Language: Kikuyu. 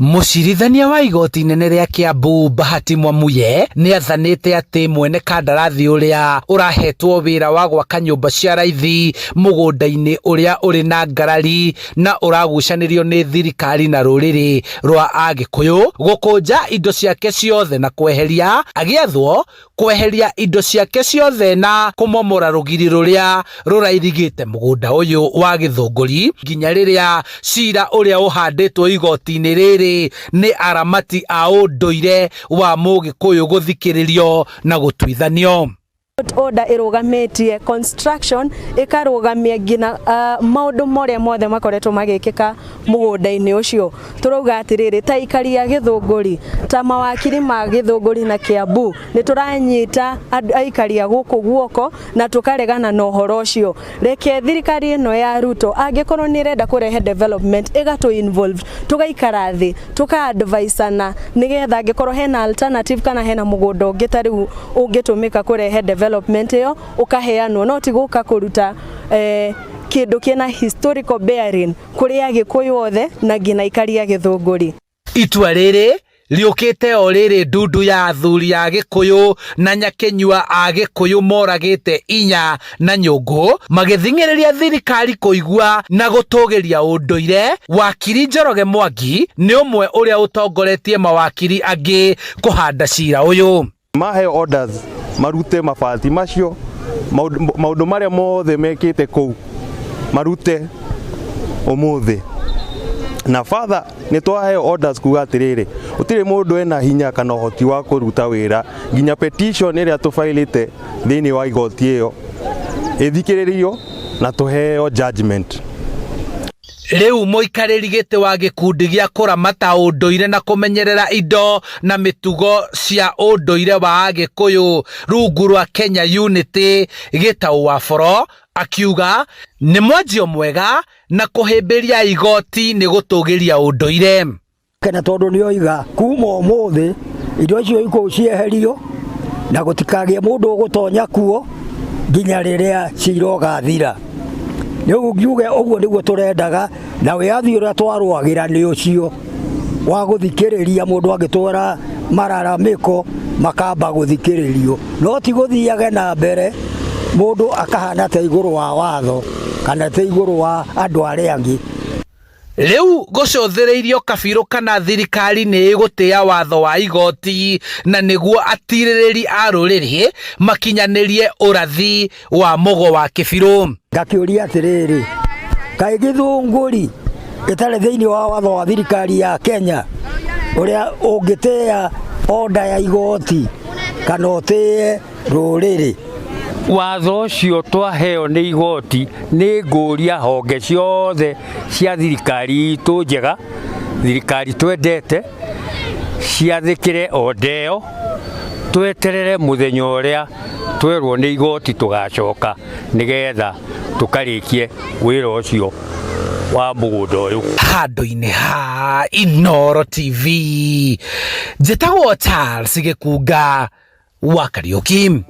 Mũcirithania wa igoti inene rĩa Kiambu Bahati Mwamuye nĩ athanĩte atĩ mwene kandarathi ũrĩa ũrahetwo wĩra wa gwaka nyũmba cia raithi mũgũnda-inĩ ũrĩa ũrĩ na ngarari na ũragucanĩrio nĩ thirikari na rũrĩrĩ rwa Agĩkũyũ gũkũnja indo ciake ciothe na kweheria agĩathwo kweheria indo ciake ciothe na kũmomora rũgiri rũrĩa rũrairigĩte mũgũnda ũyũ wa Gĩthũngũri nginya rĩrĩa cira ũrĩa ũhandĩtwo igoti-inĩ rĩrĩ nĩ aramati a ũndũire wa Mũgĩkũyũ gũthikĩrĩrio na gũtuithanio. Order ĩrũgamĩtie construction, ĩkarũgamia nginya maũndũ marĩa mothe makoretwo magĩkĩka mũgũnda-inĩ ũcio. Tũrauga atĩrĩrĩ, ta aikari a Gĩthũngũri, ta mawakiri ma Gĩthũngũri na Kiambu, nĩ tũranyita aikari a gũkũ guoko na tũkaregana na ũhoro ũcio. Reke thirikari ĩno ya Ruto, angĩkorwo nĩ ĩrenda kũrehe development, ĩgatũ involve, tũgaikara thĩ, tũka advisana, nĩgetha angĩkorwo hena alternative kana hena mũgũnda ũngĩ ta rĩu ũngĩtũmĩka kũrehe development ĩyo, ũkaheanwo, no ti gũka kũruta kĩndũ kĩna historical bearing kũrĩ Agĩkũyũ othe na nginya aikari a Gĩthũngũri. Itua rĩrĩ rĩũkĩte o rĩrĩ ndundu ya athuri a Gĩkũyũ na nyakĩnyua a Gĩkũyũ moragĩte inya na nyũngũ magĩthing'ĩrĩria thirikari kũigua na gũtũgĩria ũndũire. Wakiri Njoroge Mwangi nĩ ũmwe ũrĩa ũtongoretie mawakiri angĩ kũhanda cira ũyũ. Maheo orders marute mabati macio, maũndũ marĩa mothe mekĩte kũu marute ũmũthĩ. Na father nĩ twaheo orders kuga atĩrĩrĩ, gũtirĩ mũndũ ena hinya kana ũhoti wa kũruta wĩra nginya petition ĩrĩa tũbailĩte thĩinĩ wa igoti ĩyo ĩthikĩrĩrio na tũheo judgment. Rĩu mũikarĩri gĩtĩ wa gĩkundi gĩa kũramata ũndũire na kũmenyerera indo na mĩtugo cia ũndũire wa Agĩkũyũ rungu rwa Kenya Unity Gĩtaũ wa Boro akiuga nĩ mwanjio mwega na kũhĩmbĩria igoti nĩ gũtũgĩria ũndũire. Kena tondũ nĩ oiga kuma ũmũthĩ indo icio ikũu cieherio na gũtikagĩe mũndũ ũgũtonya kuo nginya rĩrĩa cira ũgathira. Rĩu ngiuge ũguo nĩguo tũrendaga, na wĩyathi ũrĩa twarũagĩra nĩ ũcio wa gũthikĩrĩria mũndũ angĩtwara mararamĩko makamba gũthikĩrĩrio, no ti gũthiage na mbere mũndũ akahana ta igũrũ wa watho kana ta igũrũ wa andũ arĩa angĩ. Rĩu gũcũthĩrĩirio kabirũ kana thirikari nĩ ĩgũtĩa watho wa igoti na nĩguo atirĩrĩri a rũrĩrĩ makinyanĩrie ũrathi wa mũgo wa kĩbirũ. Ngakĩũria atĩrĩrĩ, kaĩ Gĩthũngũri ĩtarĩ thĩinĩ wa watho wa thirikari ya Kenya ũrĩa ũngĩtĩa order ya igoti kana ũtĩe rũrĩrĩ? Watho ũcio twaheo nĩ igoti, nĩ ngũria honge ciothe cia thirikari itũ njega, thirikari twendete, ciathĩkĩre order ĩyo, tweterere mũthenya ũrĩa twerwo nĩ igoti tũgacoka nĩgetha tũkarĩkie wĩra ũcio wa mũgũnda ũyũ. Handũ-inĩ ha Inooro TV, njĩtagwo Charles Gĩkunga wa Kariũki.